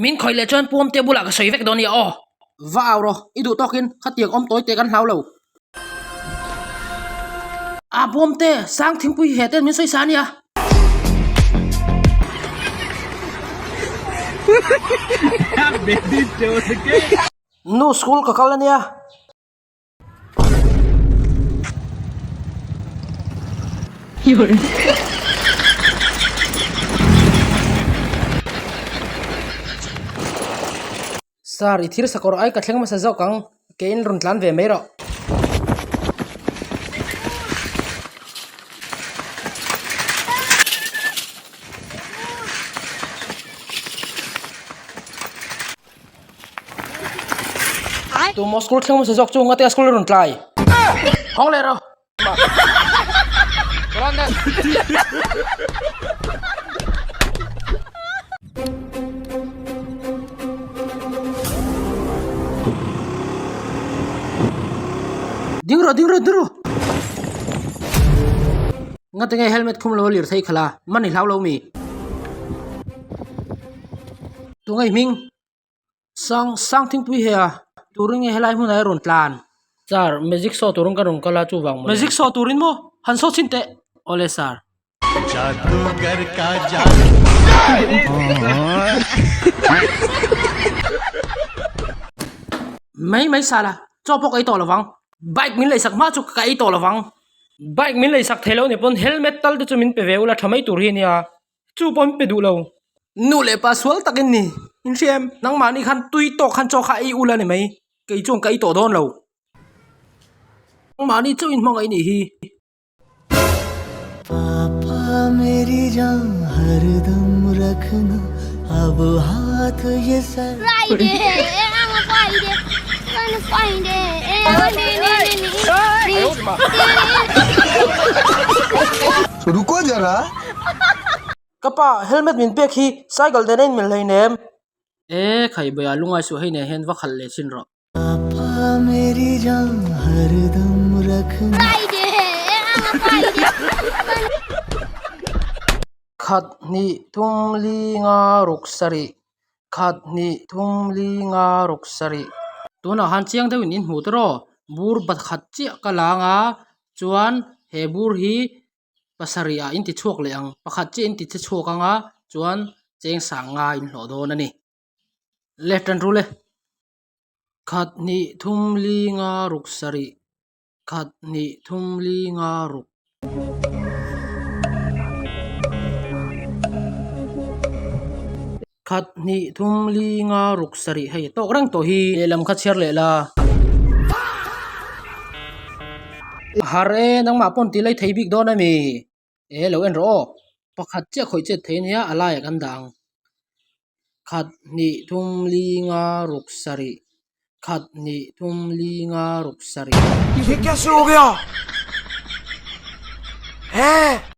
Min khawih leh chuan puamte bulah ka sawi vek dawn nia aw. Va au rawh, i duh tawkin khatiang awm tawi te kan hlau lo. A puamte, sang thingpui he ten min sawi sa ania. Nu school ka kal ania. Sir, i thil sakawr ai ka thleng hmasa zawk ang, keiin rawn tlan ve mai rawh. Tumaw school thleng hmasa zawk chu ngatea school a rawn tlai. Hawng leh rawh. Ding rawh ding rawh ding rawh. Ngate nge helmet khum lo a lir thei khala man i hlau lo mi. Tunge i hming? Sang sang thingpui he a turin nge helai hmunah hi a rawn tlan. Sir, magic show turin ka rawn kal a chuvang mawle. Magic show turin maw? Han show chhin teh. Awle sir. Mai mai sala, chaw pawh ka ei tawh lovang. Bike min leisak hma chu ka ei tawh lovang. Bike min leisak thei lo ni pawn helmet tal te chu min pe ve ula tha mai tur hi a nia. Chu pawh an pe duh lo. Nu leh pa sual takin ni. In hria em? Nangmahni khan tui tawk khan chaw kha ei ula ni mai. Kei chuan ka ei tawh dawn lo. Nangmahni chauhin hmangaih nih hi. Papa meri jaan har dam rakhna ab haath ye sar Ruko zara. Ka pa, helmet min pek hi cycle den a inmil hleinem. E, khai bawia lungai suh hei nen hian va khalh leh chin rawh. Papa meri jaan har dam rakhna. Khat hnih thum li nga ruk sarih khat hnih thum li nga ruk sarih. Tunah han chiang deuhin in hmuh te rawh bur pakhat chiah ka lang a chuan he bur hi pasarih ah in ti chhuak leh ang pakhat chiah in ti che chhuak ang a chuan cheng sang nga in hlawh dawn a ni le tan rul e khat hnih thum li nga ruk sarih khat hnih thum li nga ruk. Khat hnih thum li nga ruk sarih hei tawk reng tawh hi lehlam kha chhiar leh la. A har e nangmah pawn tih lai thei bik dawn ami? E lo en rawh aw. Pakhat chiah khawih chet thei ania a laiah kan dah ang. Khat hnih thum li nga ruk sarih khat hnih thum li nga ruk sarih. Ye kaise ho gaya? He?